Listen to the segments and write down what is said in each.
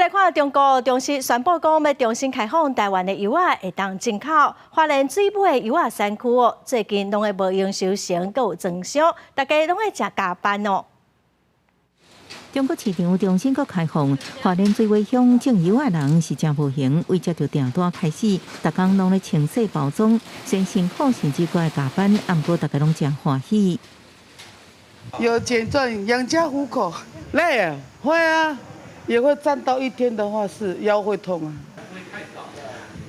來看中國中時宣布講，欲重新開放台灣的柚仔會當進口。花蓮水尾的柚仔產區哦，最近攏會無閒收成，閣有裝箱，大家攏會誠加班哦。中國市場重新閣開放，花蓮水尾鄉種柚仔人是誠無閒，為接著訂單開始，逐工攏咧清洗包裝，雖然辛苦甚至閣愛加班，毋過大家攏誠歡喜。有錢賺，養家糊口，累啊，會啊，也會站到一天的話是腰會痛啊。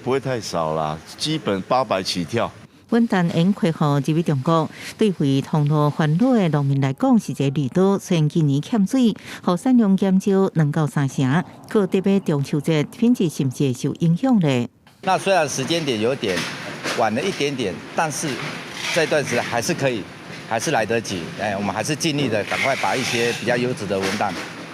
不會太少啦，基本800起跳。文旦會開放入去中國，對為通路煩惱的農民來講是一個利多。雖然今年欠水，予產量減少2到3成，可特別中秋節品質是毋是會受影響咧？那雖然時間點有點晚了一點點，但是這段時間還是可以，還是來得及。哎，我們還是盡力的趕快把一些比較優質的文旦，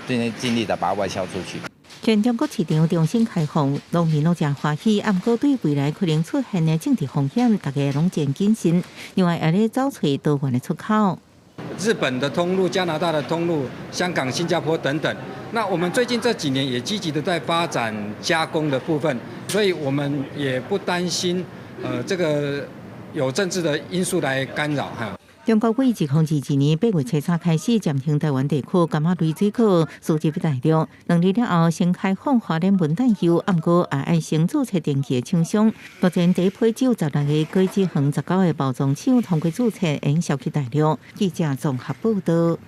盡力的把它外銷出去。全中國市場重新開放，農民攏誠歡喜，毋過對未來可能出現的政治風險，大家攏真謹慎。另外，也咧找揣多元的出口。日本的通路、加拿大的通路、香港、新加坡等等。那我們最近這幾年也積極的在發展加工的部分，所以我們也不擔心，這個有政治的因素來干擾哈。中國對2022年8月初三開始暫停台灣地區柑仔類水果輸入大陸，2日了後先開放花蓮文旦柚，毋過也愛先註冊登記的廠商。目前第一批只有16個果子園19個包裝廠通過註冊，會銷去大陸。記者綜合報道。